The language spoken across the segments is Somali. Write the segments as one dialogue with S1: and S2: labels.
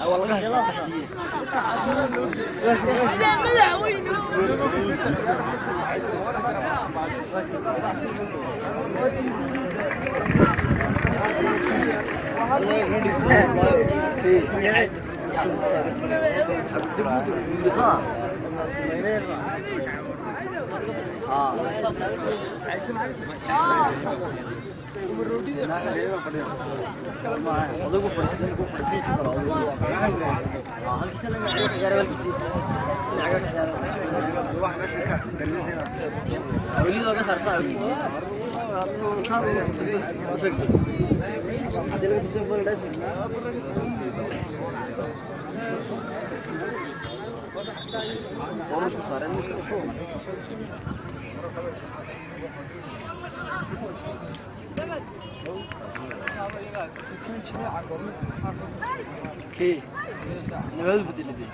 S1: Waa laga haystaa taxdiye. Odaygu fadhiistay ku fadhiistay kale odaygu halkiisa laga ciyaaray halkiisii dhinaca ka ciyaaray weli looga saar saa saa ugu turtay bas u sheeg haddii laga turtay bal dhaafi waa isku saareen isku qabsado. Kee nabad bedelide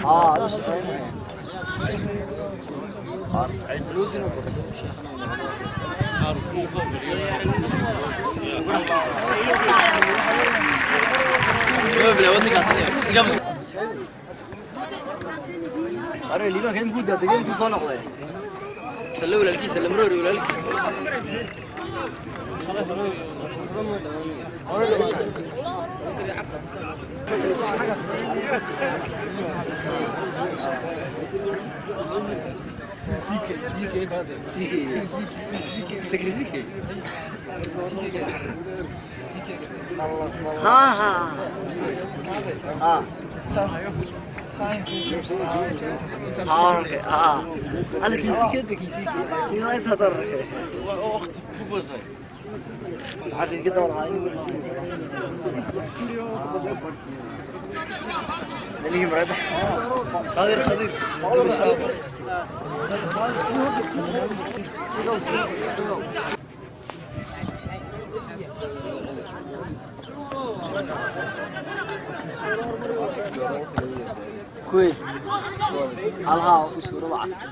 S1: aa u shaqeynaya luudin u qortay sheekhana. Arre liiban kan ku daadegay ku soo noqday salla walaalkii salla maroori walaalkii. Ha ha ha ha هذا كيسي كده كيسي كيسي هذا
S2: وقت فوق.
S1: عشان كده والله اللي مريض.
S3: خضير خضير.
S1: كوي الها وسورة العصر.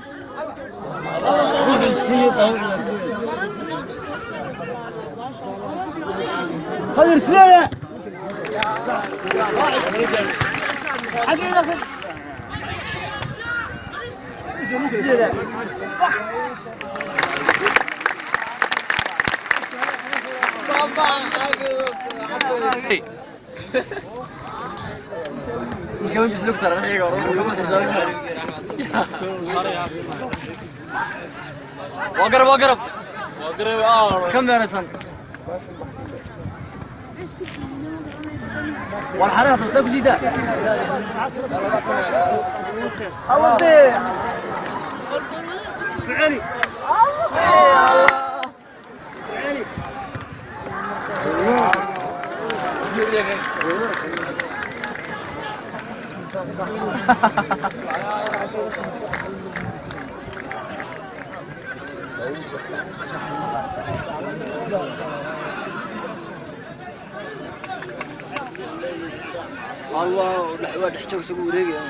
S3: خضير سنة حقيقة.
S1: كمان بيسلوك ترى. واقرب واقرب كم يا رسان والحرارة تمسكوا زيدا الله بيه.
S3: علي.
S1: الله. الله waa dhex joog isagu wareegaya.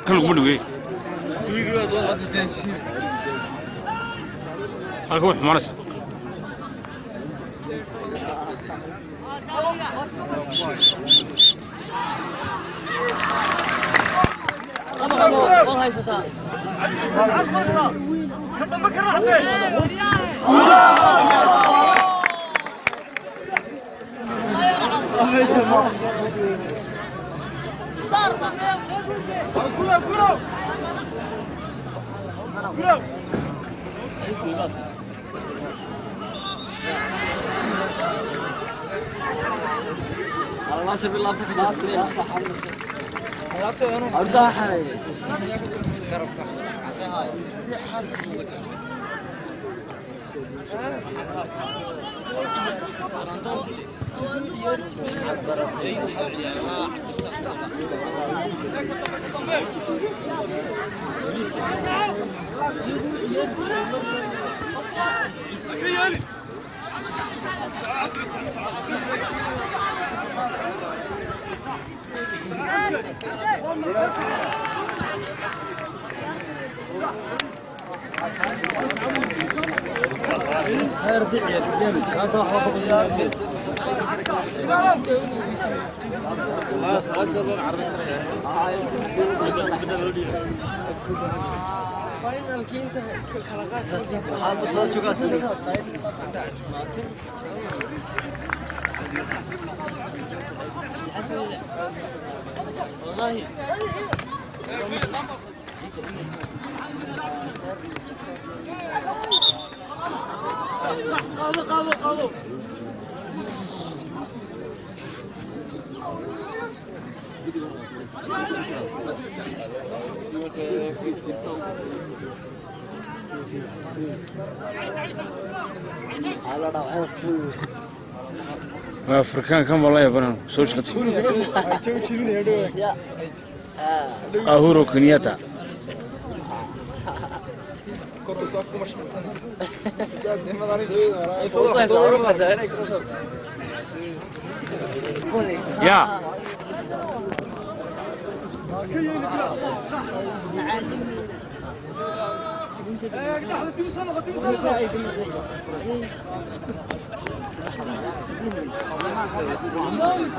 S2: Kan laguma dhaweey halka way xumaanaysaa.
S1: Waad haysataa. على ناصر بالله افتكر أرضها حنايا.
S2: Afrikaan kan walaahi banan soo shaqatay. Uhuru Kenyatta. Ya.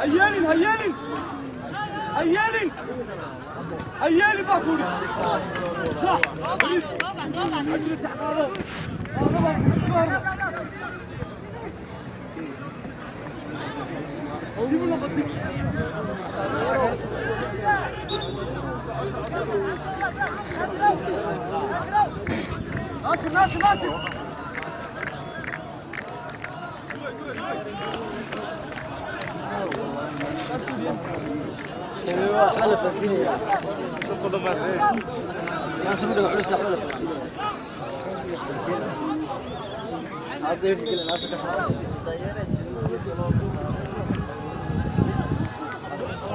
S3: هيالين هيالين هيالين هيالين باكوري صح ناصر ناصر ناصر.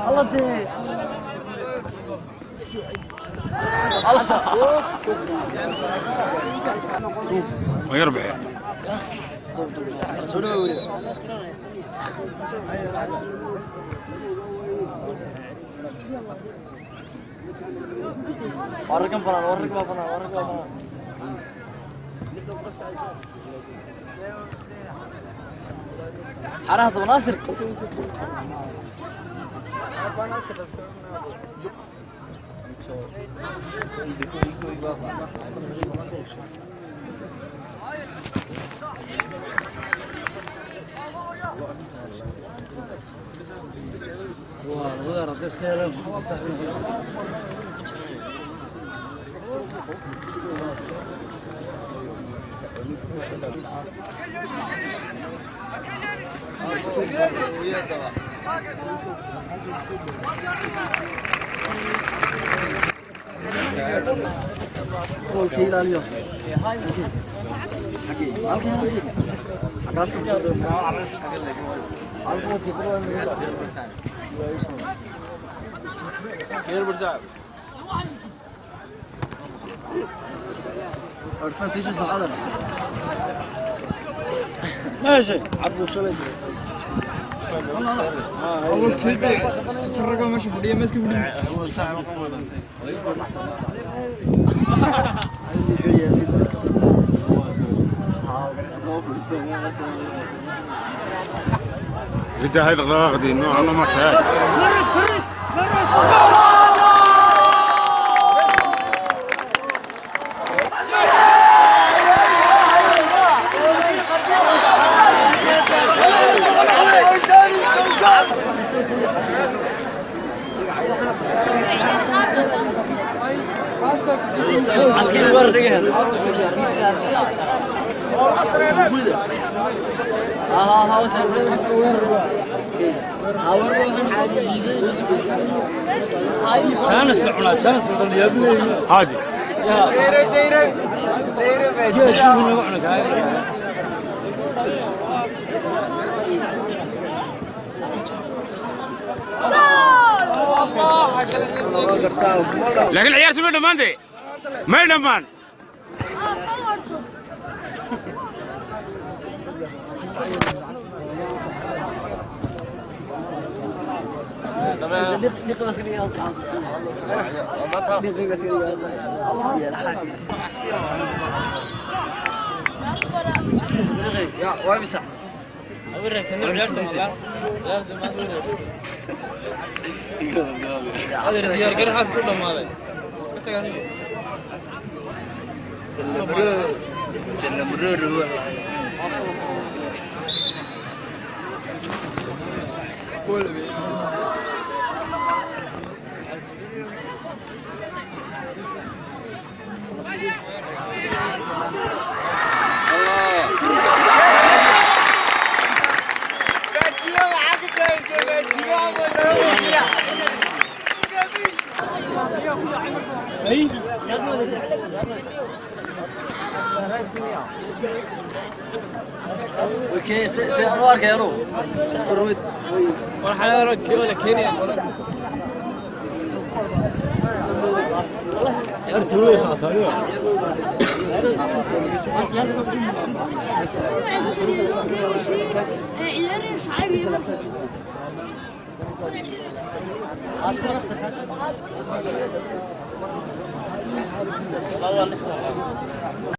S1: الله دي الله.
S2: ويربح.
S1: Soo dhaweey weliba. Wararkan banaan, wararkan baa banaan, wararkan baa banaan. Xaraha daba Naasir. Goolka ilaaliyo. Xagaas
S3: ماشي.
S1: عبد الشباب.
S3: والله تصدق سترقوا ماشي فديه ماسك فديه.
S2: Ridda hay dhaqdhaqaaqdii noocan ma tahay.
S1: عسكري ورد. ها ها
S3: Chance la cunaa, chance la dhaliyaa.
S2: Haadi.
S3: Jeed naga cuna kaay.
S2: Laakiin ciyaartu ma dhammaantay. May dhammaan.
S1: dhiqi bas ka dhiqi bas ka
S3: Ya, waa imisa?
S4: Adeer diyaar gar xaaf ku dhamaaday. Iska tagaan.
S3: Salamroor wallahi.
S1: Okay, se aan u arkay anuu qurmid.
S4: War xalay wala Kenya.
S5: عيالي شعبي مثلا